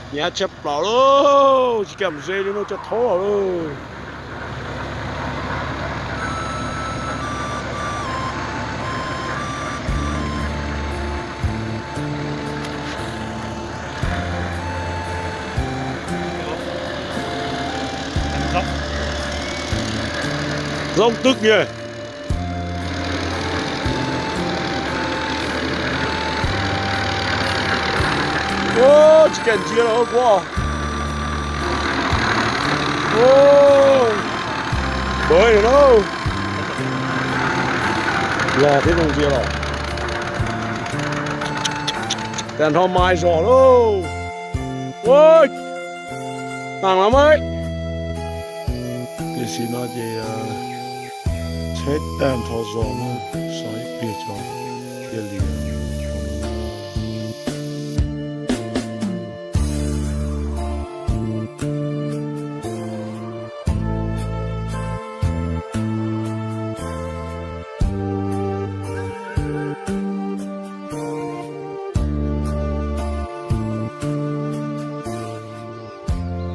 Hnyav tshaj plaws lauj, tsis kam ze li no, tso thoob los lauj. Zoo twg nyuj. Tsis kam ntsia los kuv. Pawg no, los thiab zoo ntsia los. Tag nrho mas zos lauj. Ua, tag los mas. Tiam sis no ces tsheb tag nrho zos no, so ib pliag tso thiaj li.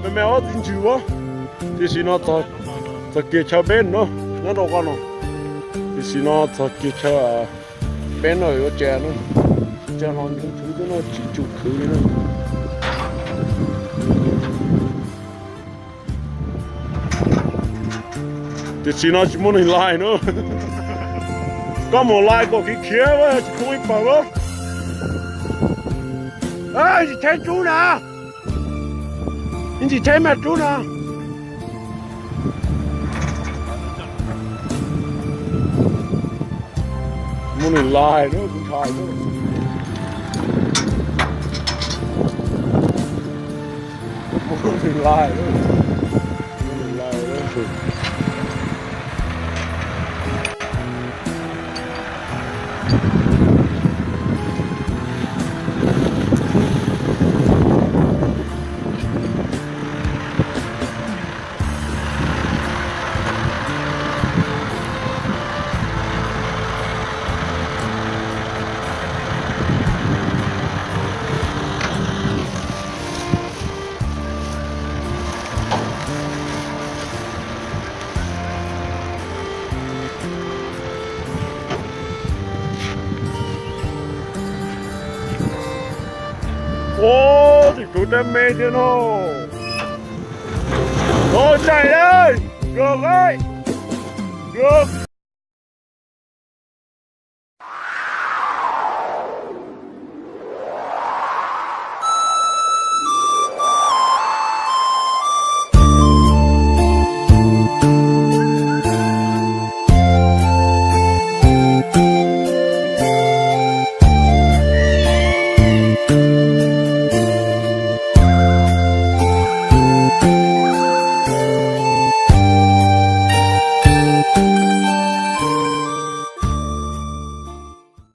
Me me ob txiv ntsws as, tiam sis no txog kiag chaw peb no, nyob rau qhov no, tiam sis no txog kiag chaw peb no yuav tsa no, tsa hlo ntswv xwb no tsis tsum khwv li na. Tiam sis no tsis muaj neeg lais na. Koj mus lais kom khiav khiav, tsis pub ib pawg los. Tsis tsheb rub na, tsis tsheb mas rub na. Muaj neeg lais na, kuv ntshai na. Muaj neeg lais na. Muaj neeg lais na. Ua, tseem kwv dab me thiab no. Ua, tsaim dab, kawg qaib, kawg